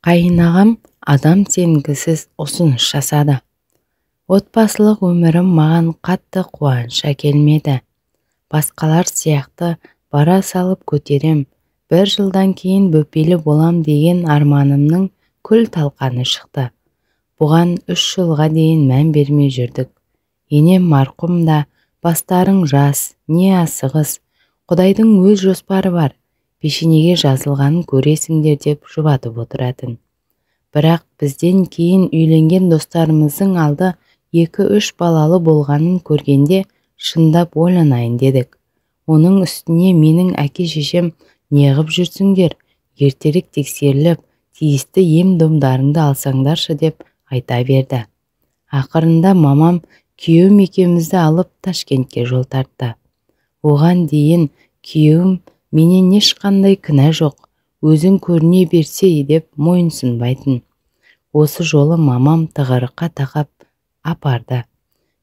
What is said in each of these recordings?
Қайынағам адам сенгісіз ұсыныс жасады. Отбасылық өмірім маған қатты қуаныш әкелмеді. Басқалар сияқты бара салып көтерем, бір жылдан кейін бөпелі болам деген арманымның күл талқаны шықты. Бұған 3 жылға дейін мән бермей жүрдік. Енем марқұм да, бастарың жас, не асығыс, Құдайдың өз жоспары бар, пешенеге жазылғанын көресіңдер деп жұбатып отыратын. Бірақ бізден кейін үйленген достарымыздың алды 2-3 балалы болғанын көргенде шындап ойланайын дедік. Оның үстіне менің әке-шешем неғып жүрсіңдер, ертерек тексеріліп, тиісті ем-домдарыңды алсаңдаршы деп айта берді. Ақырында мамам күйеуім екеумізді алып Ташкентке жол тартты. Оған дейін күйеуім менен ешқандай кінә жоқ, өзің көріне берсе деп мойынсұнбайтын. Осы жолы мамам тығырыққа тақап апарды.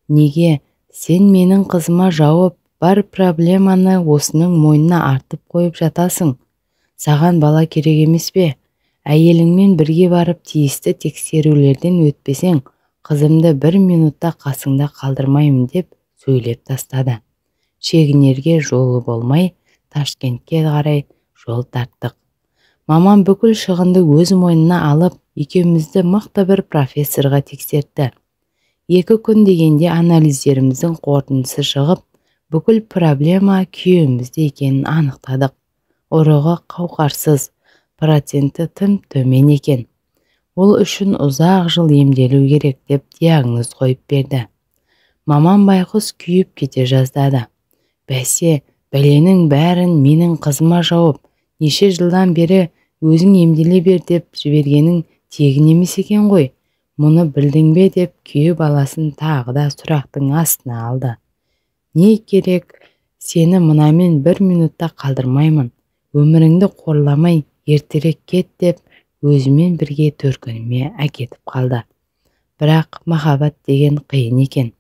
Неге сен менің қызыма жауып, бар проблеманы осының мойнына артып қойып жатасың? Саған бала керек емес пе? Әйеліңмен бірге барып тиісті тексерулерден өтпесең, қызымды бір минутта қасыңда қалдырмаймын деп сөйлеп тастады. Шегінерге жолы болмай, Ташкентке қарай жол тарттық. Мамам бүкіл шығынды өз мойнына алып, екеумізді мықты бір профессорға тексертті. 2 күн дегенде анализдеріміздің қорытындысы шығып, бүкіл проблема күйеуімізде екенін анықтадық. Ұрығы қауқарсыз, проценті тым төмен екен. Ол үшін ұзақ жыл емделу керек деп диагноз қойып берді. Мамам байғұс күйіп кете жаздады. Бәсе, бәленің бәрін менің қызыма жауып, неше жылдан бері өзің емделе бер деп жібергенің тегін емес екен ғой. Мұны білдің бе деп күйеу баласын тағы да сұрақтың астына алды. Не керек, сені мынамен бір минутта қалдырмаймын. Өміріңді қорламай ертерек кет деп өзімен бірге төркініме әкетіп қалды. Бірақ махаббат деген қиын екен.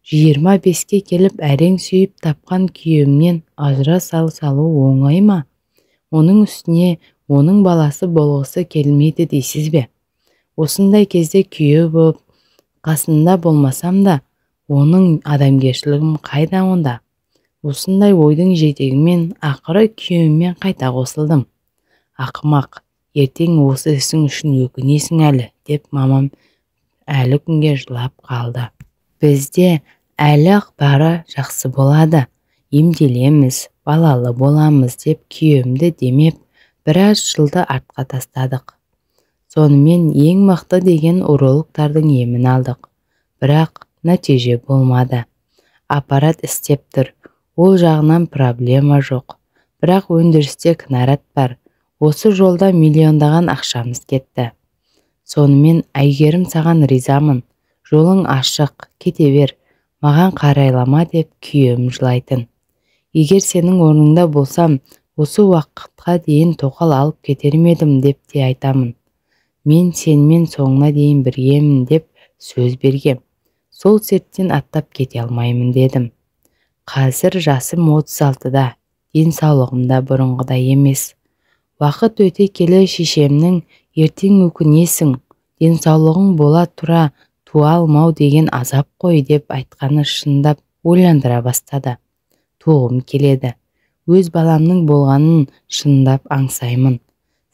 25-ке келіп әрең сүйіп тапқан күйеуімнен ажыраса салу оңай ма? Оның үстіне оның баласы болғысы келмейді дейсіз бе? Осындай кезде күйеу болып қасында болмасам да, оның адамгершілігім қайда онда? Осындай ойдың жетегімен ақыры күйеуіммен қайта қосылдым. Ақымақ, ертең осы ісің үшін өкінесің әлі, деп мамам әлі күнге жылап қалды. Бізде әлі бары жақсы болады, емделеміз, балалы боламыз деп күйеуімді демеп, біраз жылды артқа тастадық. Сонымен ең мықты деген урологтардың емін алдық. Бірақ нәтиже болмады. Аппарат істеп тұр, ол жағынан проблема жоқ. Бірақ өндірісте кінәрат бар. Осы жолда миллиондаған ақшамыз кетті. Сонымен Әйгерім саған ризамын, жолың ашық, кете бер, маған қарайлама деп күйеуім жылайтын. Егер сенің орныңда болсам, осы уақытқа дейін тоқал алып кетер ме едім деп те айтамын. Мен сенімен соңына дейін біргемін деп сөз бергем. Сол серттен аттап кете алмаймын дедім. Қазір жасым 36-да, денсаулығым да бұрынғыдай емес. Уақыт өте келе шешемнің ертең өкінесің, денсаулығың бола тұра туа алмау деген азап қой деп айтқаны шындап ойландыра бастады. Туғым келеді. Өз баламның болғанын шындап аңсаймын.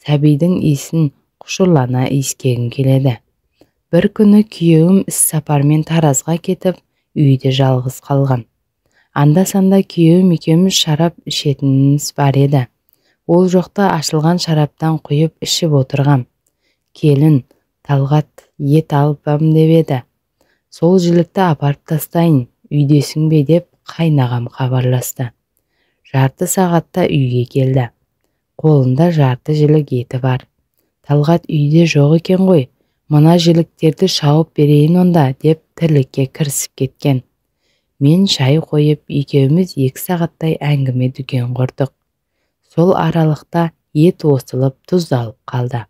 Сәбидің иісін құшырлана иіскегім келеді. Бір күні күйеуім іс сапармен Таразға кетіп, үйде жалғыз қалғам. Анда-санда күйеуім екеуміз шарап ішетініміз бар еді. Ол жоқта ашылған шараптан құйып ішіп отырғам. Келін, Талғат ет алып деп еді. Сол жілікті апарып тастайын, үйдесің бе деп қайнағам хабарласты. Жарты сағатта үйге келді. Қолында жарты жілік еті бар. Талғат үйде жоқ екен ғой, мына жіліктерді шауып берейін онда деп тірлікке кірісіп кеткен. Мен шай қойып, екеуміз 2 сағаттай әңгіме дүкен құрдық. Сол аралықта ет осылып тұздалып қалды.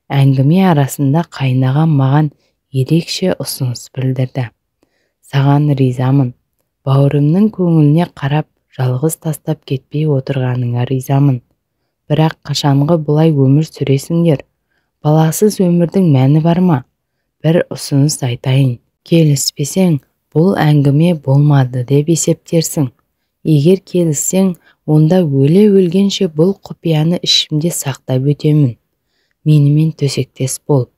Әңгіме арасында қайнағам маған ерекше ұсыныс білдірді. Саған ризамын, бауырымның көңіліне қарап жалғыз тастап кетпей отырғаныңа ризамын. Бірақ қашанғы бұлай өмір сүресіңдер? Баласыз өмірдің мәні бар ма? Бір ұсыныс айтайын. Келіспесең, бұл әңгіме болмады деп есептерсің. Егер келіссең, онда өле-өлгенше бұл құпияны ішімде сақтап өтемін. Менімен төсектес бол.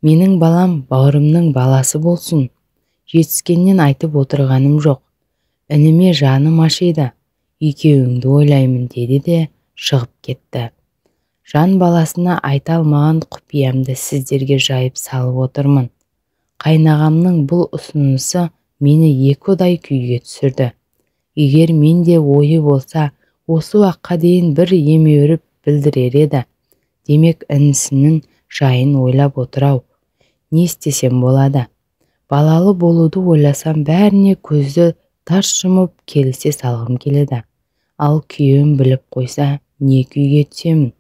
Менің балам бауырымның баласы болсын. Жетіскеннен айтып отырғаным жоқ. Ініме жаным ашиды. Екеуіңді ойлаймын деді де шығып кетті. Жан баласына айта алмаған құпиямды сіздерге жайып салып отырмын. Қайнағамның бұл ұсынысы мені екі ұдай күйге түсірді. Егер менде ойы болса, осы уақытқа дейін бір емеуріп білдірер еді. Демек, інісінің жайын ойлап отыр-ау. Не істесем болады? Балалы болуды ойласам, бәріне көзді тарс жұмып келісе салғым келеді. Ал күйеуім біліп қойса, не күйге түсемін?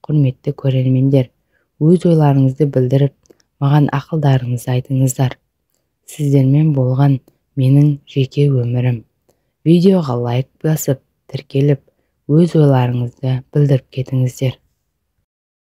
Құрметті көрермендер, өз ойларыңызды білдіріп, маған ақылдарыңызды айтыңыздар. Сіздермен болған менің жеке өмірім. Видеоға лайк басып, тіркеліп, өз ойларыңызды білдіріп кетіңіздер.